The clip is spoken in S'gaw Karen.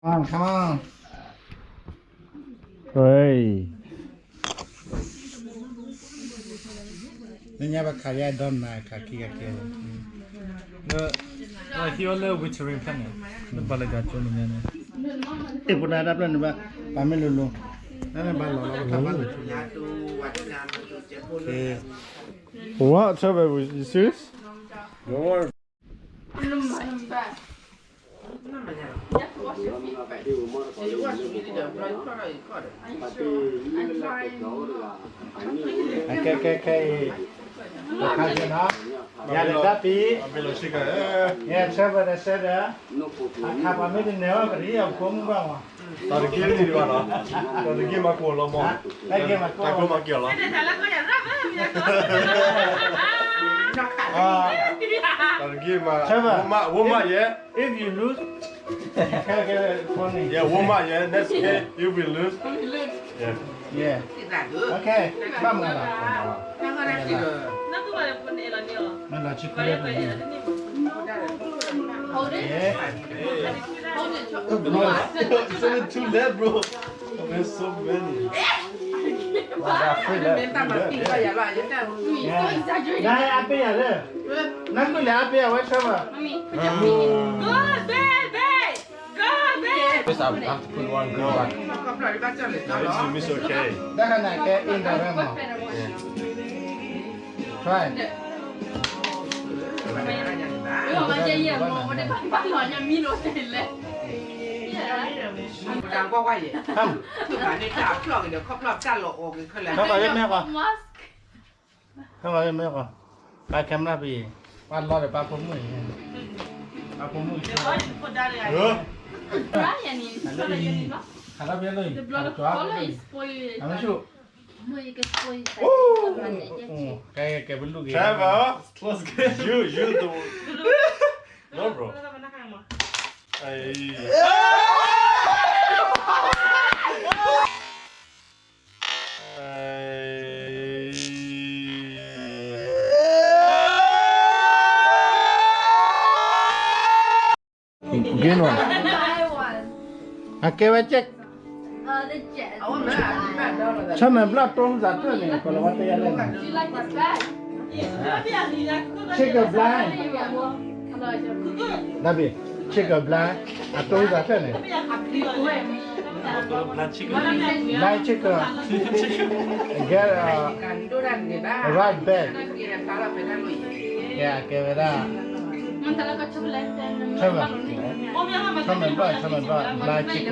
Come on, come on. ဟဲ နညါဘၣ်ခးယါဒီးနၤ ခးခံခးကဲလၢ လၢ ဟံၣ်ဝဲလၢ withdrawing ဖျၢၣ်န့ၣ် လၢပှၤလၢကၠိနညါန့ၣ် အ့ၣ် ပနၤတၢ်ဖျၢၣ်န့ၣ်ဘၣ် ပာ်မ့ၢ်လိၤလိၤ နဘၣ်လီၤလီၤ ပထၢဘၣ်လိၤ What, Trevor, you serious? Okay, okay, okay. အခါကနီၤ ယၤဒီးတၢ်ပံၤ ယဲၢ်ဆၢဘၢၣ်ဒီးဆၢဒီး အခါပှၤမ့ၢ်တနဲၣ်ဝဲ ပတဟ့ၣ်အဖိမုၣ်ဘၣ်မး တၢ်တက့ၢ်န့ၣ်ဒံးဘၣ်နီၤ တၢ်တက့ၢ်မၤကိၢ်လီၤမး တၢ်ကိၢ်မၤက့ၤအီၤလီၤ တၢ်တက့ၢ်မၤ ဝိမးယဲ If you lose, you can't get it for me. Yeah, ဝိမးယဲ next game, if we lose. Yeah. Yeah. Okay, ဘၣ်မနုၤလဲၣ် မ့ၢ်လီၤဆံခွဲ Hold it. Hold it. Bro, send it to that, bro. There's so many. Wow, that's free left. Yeah, yeah. နအါပ့ၢ်ယၤလၢ နကွၢ်လဲၤအါပ့ၢ်ယၤဝဲဆၢဘၣ် Mommy. Good baby. Good baby. First, I have to put one good back. It's okay. တၢ်ခါန့ၣ်ကဲ အ့ၣ် ဒီးရၢမး Try. ခီမ့ၢ်ကွၢ် ပာ် camera ဖဲအံၤ ပာ်လီၤဒီးပာ်ဖိမုၣ်အံၤ ပာ်ဖိမုၣ်အံၤ ခးထီၣ်ဖဲလီၤအံၤ ခးကွၢ် အမ့ၢ်ဆူၣ် ကဲ ကဲ ပလူက့ၤ Trevor, let's go. You, you the one. No, bro. Hey. Green one. Okay, well, check. Chairman blood တိစၢ်တၢၢ်န့ၣ် ကလီၤဝဲတယါလဲၣ်န့ၣ် Check a blind. ဒါဘ့ၣ် check a blind အတိစၢ်တၢၢ်န့ၣ် Blind check a get a right back. ကဲ ကဲဝဲဒၣ် Chairman blood, Chairman blood, blind check a